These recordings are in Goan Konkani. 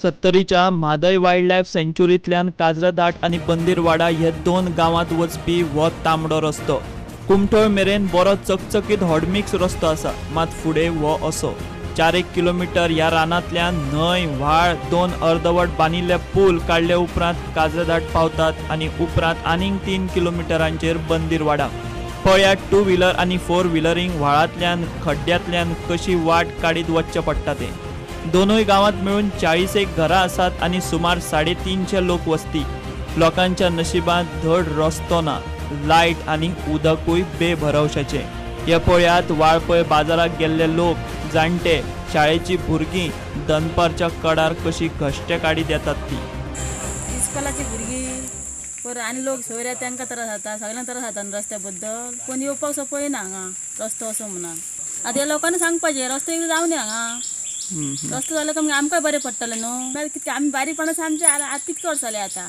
सत्तरीच्या म्हादय वायल्ड लायफ सेंच्युरींतल्यान काजरघाट आनी बंदीरवाडा हे दोन गांवांत वचपी हो तांबडो रस्तो. कुमठोळ मेरेन बरो चकचकीत हॉटमिक्स रस्तो आसा, मात फुडें हो असो 4 किलोमीटर ह्या रानांतल्यान न्हंय, व्हाळ, दोन अर्दवट बांदिल्ले पूल काडले उपरांत काजरघाट पावतात आनी उपरांत आनीक 3 किलोमिटरांचेर बंदीरवाडा. पळयात 2 व्हिलर आनी 4 व्हिलरींक व्हाळांतल्यान खड्ड्यांतल्यान कशी वाट काडीत वचचें पडटा तें. दोनूय गांवांत मेळून 40 घरां आसात आनी सुमार 350 लोक वस्ती. लोकांच्या नशिबांत धड रस्तो ना, लायट आनी उदकूय बेभरवशाचें. हे पळयात वाळपय बाजाराक गेल्ले लोक, जाणटे, शाळेची भुरगीं दनपारच्या कडार कशी घश्टे काडीत येतात ती. इस्कोलाची भुरगीं पर आनी लोक सोयऱ्या तांकां त्रास जाता, सगळ्यांक त्रास जाता रस्त्या बद्दल. कोण येवपाक सो पळयना हांगा रस्तो असो म्हणून. आतां ह्या लोकांनी सांगपाचें रस्तो जावं न्ही हांगा. रस्तो जालो काय आमकां बरें पडटलें न्हू. मागीर कितकें आमी बारीकपणाच आमचें आतां कितके वर्सां जालीं आतां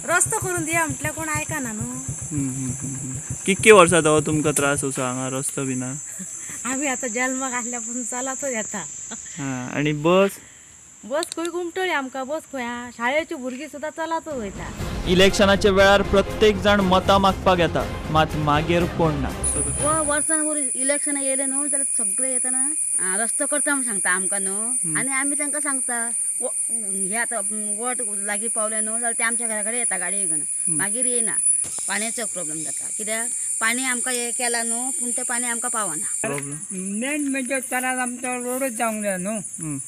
रस्तो करून दिया म्हटल्यार कोण आयकना न्हू. कितके वर्सां जाता तुमकां त्रास असो हांगा रस्तो बी ना? आमी आतां जल्माक आसल्या पासून चलतच येता. आनी बस बस खंय घुमटळी आमकां, बस खंय शाळेची भुरगीं सुद्दां चलतच वयता. इलेक्शनाच्या वेळार प्रत्येक जाण मतां मागपाक येता, मात मागीर कोण ना. वर्सान वर इलेक्शन येयलें न्हू जाल्यार सगळे येतना रस्तो करता म्हूण सांगता आमकां न्हू, आनी आमी तांकां सांगता हे आतां वट लागीं पावले न्हू जाल्यार ते आमच्या घरा कडेन येता गाडी घेवन, मागीर येयना. पाणयाचो प्रॉब्लेम जाता, कित्याक पाणी आमकां हें केलां न्हू पूण तें पाणी आमकां पावना. मेन म्हणजे त्रास आमचो रोडूच जावंक जाय न्हू.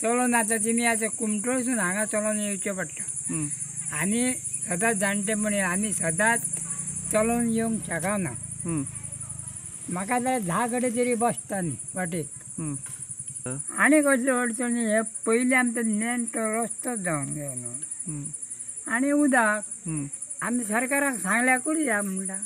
चलोन आतां तिणी आतां कुमटोळसून हांगा चलोन येवचें पडटा आनी सदांच जाणटेपणी आनी सदांच चलोन येवंक शकना. म्हाका जाल्यार 10 कडेन तरी बसता न्ही वाटेक. आनी कसल्यो अडचणी हे पयलीं आमचो मेन तो रस्तोच जावंक जाय न्हू आनी उदक आमी सरकाराक सांगल्यार करुया म्हणटा.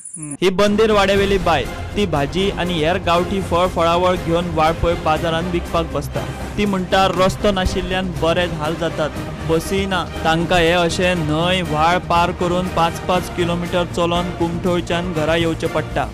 ही बंदीरवाड्यावेली बायल ती भाजी आनी हेर गांवठी फळ फळावळ घेवन वाळपय बाजारांत विकपाक बसता. ती म्हणटा रस्तो नाशिल्ल्यान बरेच हाल जातात, बसी ना. तांकां हे अशें न्हंय व्हाळ पार करून 5-5 किलोमीटर चलोन कुमठोळच्यान घरा येवचें पडटा.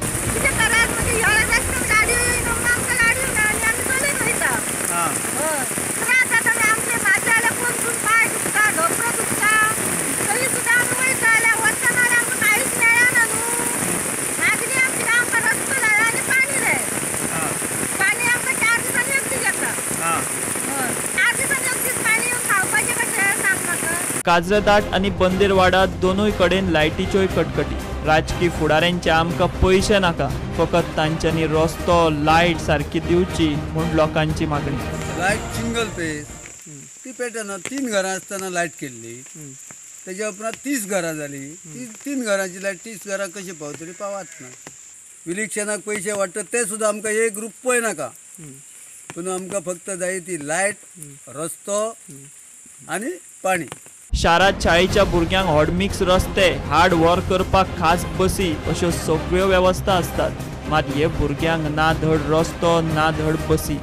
काजरघाट आनी बंदीरवाडा दोनूय कडेन लायटीच्योय कटकटी. राजकी फुडाऱ्यांचे आमकां पयशे नाका, फकत तांच्यांनी रस्तो लायट सारकी दिवची म्हूण लोकांची मागणी. लायट सिंगल पेज ती पेटना. 3 घरां आसतना लायट केल्ली, तेज्या उपरांत 30 घरां जाली. 3 घरांची लायट 30 घरां कशी पावतली? पावत ना. इलेक्शनाक पयशे वाडटात ते सुद्दां आमकां 1 रुपयो नाका, पूण आमकां फक्त जाय ती लायट, रस्तो आनी पाणी. शारांत शाळेच्या भुरग्यांक हॉटमिक्स रस्ते, हाड व्हर करपाक खास बसी अश्यो सगळ्यो वेवस्था आसतात, मात हे भुरग्यांक ना धड रस्तो ना धड बसी.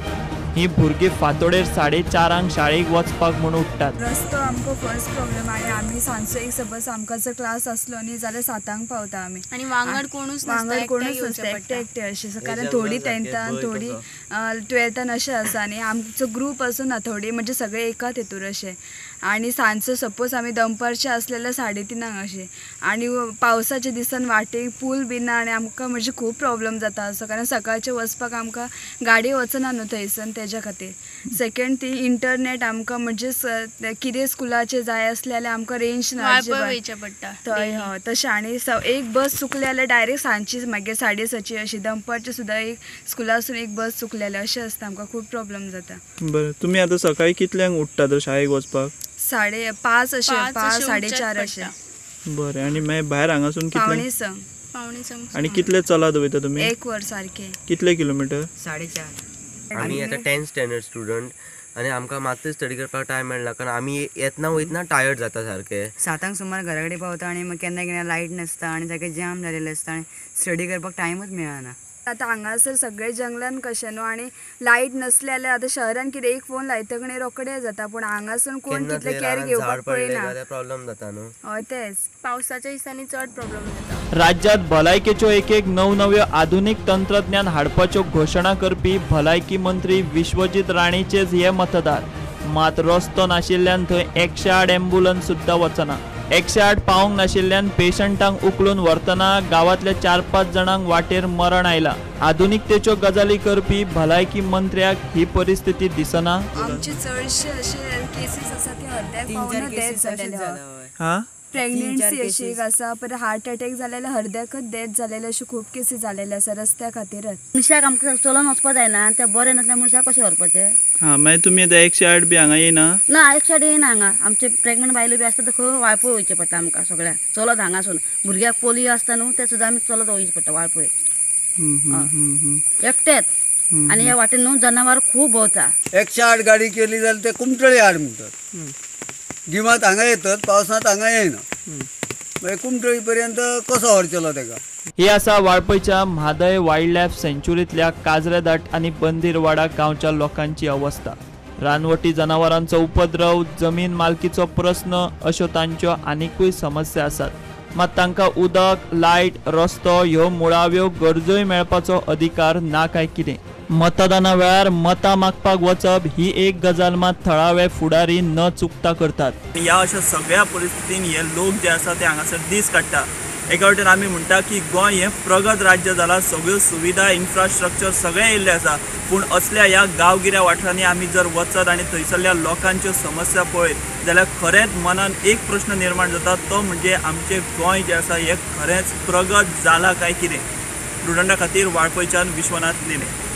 ही भुरगीं फांतोडेर 4:30 शाळेक वचपाक म्हूण उठ्ठात. रस्तो आमकां फर्स्ट प्रॉब्लेम आनी आमी सांजचो एक सपोज आमकां जर क्लास आसलो न्ही जाल्यार 7 पावता आमी. आनी वांगड कोणूच नासता, एकटे एकटे अशें, कारण थोडी 10थान थोडी 12थान अशें आसा आनी आमचो ग्रूप असो ना, थोडी म्हणजे सगळे एकाच हेतूर अशें. आनी सांजचो सपोज आमी दनपारचे आसले जाल्यार 3:30 अशें, आनी पावसाच्या दिसान वाटेक पूल बी ना आनी आमकां म्हणजे खूब प्रॉब्लेम जाता असो, कारण सकाळचें वचपाक आमकां गाडी वचना न्हू थंयसन, तेज्या खातीर. सेकेंड ती इंटरनेट आमकां म्हणजे कितें स्कुलाचें जाय आसलें जाल्यार आमकां रेंज ना थंय. हय तशें. आनी एक बस चुकली जाल्यार डायरेक्ट सांजची मागीर 6:30 अशी दनपारची सुद्दां एक स्कुलासून एक बस चुकली जाल्यार अशें आसता, आमकां खूब प्रॉब्लेम जाता. बरें, तुमी आतां सकाळीं कितल्यांक उठ्ठा तर शाळेक वचपाक? 5:30 अशें, 5, 4:30 अशें. बरें, आनी मागीर भायर हांगासून कितले? 5:45. आनी कितले चलत वयता तुमी? 1 वर सारकें. कितले किलोमिटर? 4.5. आमी आतां 10th standard student आनी आमकां मातूय स्टडी करपाक टायम मेळना, कारण आमी येतना वयतना टायर्ड जाता सारके. 7 सुमार घरा कडेन पावता आनी मागीर केन्ना केन्ना लायट नासता आनी सारकें जाम जालेलें आसता आनी स्टडी करपाक टायमूच मेळना. आतां हांगासर सगळे जंगलान कशें न्हू आनी लायट नसले जाल्यार आतां शहरान कितें एक फोन लायतकच रोखडे जाता, पूण हांगासून कोण तितले केअर घेवपाक पळयना, प्रॉब्लेम जाता न्हू. हय तेच, पावसाच्या दिसांनी चड प्रॉब्लेम जाता. राज्यात भलायकेच्यो एक एक नवनव्यो आधुनिक तंत्रज्ञान हाडपाच्यो घोशणा करपी भलायकी मंत्री विश्वजीत राणेचेच हे मतदार, मात रस्तो नाशिल्ल्यान थंय 108 ॲम्ब्युलन्स सुद्दां वचना. 108 पावंक नाशिल्ल्यान पेशंटांक उखलून व्हरतना गांवांतल्या 4-5 जाणांक वाटेर मरण आयलां. आधुनिकतेच्यो गजाली करपी भलायकी मंत्र्याक ही परिस्थिती दिसना. आमचे चडशे अशे केसीस आसा ते हर्द्याक पावून डेथ जालेले आहा. प्रेग्नन्सी अशी एक आसा, परत हार्ट अटॅक जालेले हर्द्याकच डेथ जालेले अश्यो खूब केसी जालेले आसा रस्त्या खातीरच. मनशाक आमकां चलोन वचपा जायना आनी ते बरें नासल्या मनशाक कशें व्हरपाचें? हां, मागीर तुमी आतां 108 बी हांगा येयना? ना, 108 येयना हांगा. आमचे प्रेग्नंट बायलो बी आसता ते खंय वाळपय वयचें पडटा आमकां सगळ्यांक चलत हांगासून. भुरग्याक पोलियो आसता न्हू ते सुद्दां आमी चलत वयचें पडटा वाळपय एकटेच. आनी ह्या वाटेन न्हू जनावर खूब भोंवता. 108 गाडी केली जाल्यार ते कुमटळी हाड म्हणटात. गिमांत हांगा येतात, पावसांत हांगा येयना. मागीर कुमटळी पर्यंत कसो व्हरचेलो तेका? ही आसा वाळपयच्या म्हादय वायल्ड लायफ सँच्युरींतल्या काजरेदाट आनी बंदीरवाडा गांवच्या लोकांची अवस्था. रानवटी जनावरांचो उपद्रव, जमीन मालकीचो प्रस्न अश्यो तांच्यो आनिकूय समस्या आसात. मात तांकां उदक, लायट, रस्तो ह्यो मुळाव्यो गरजोय मेळपाचो अधिकार ना काय कितें? मतदाना वेळार मतां मागपाक वचप ही एक गजाल मात थळावे फुडारी न चुकता करतात. ह्या अशा सगळ्या परिस्थितीन हे लोक जे आसा ते हांगासर दीस काडटा. एका वटेन आमी म्हणटा की गोंय हें प्रगत राज्य जालां, सगळ्यो सुविधा, इन्फ्रास्ट्रक्चर सगळें येयल्लें आसा, पूण असल्या ह्या गांवगिऱ्या वाठारांनी आमी जर वचत आनी थंयसरल्या लोकांच्यो समस्या पळयत जाल्यार खरेंच मनान एक प्रश्न निर्माण जाता, तो म्हणजे आमचें गोंय जें आसा हें खरेंच प्रगत जालां काय कितें? प्रुडंटा खातीर वाळपयच्यान विश्वनाथ नेने.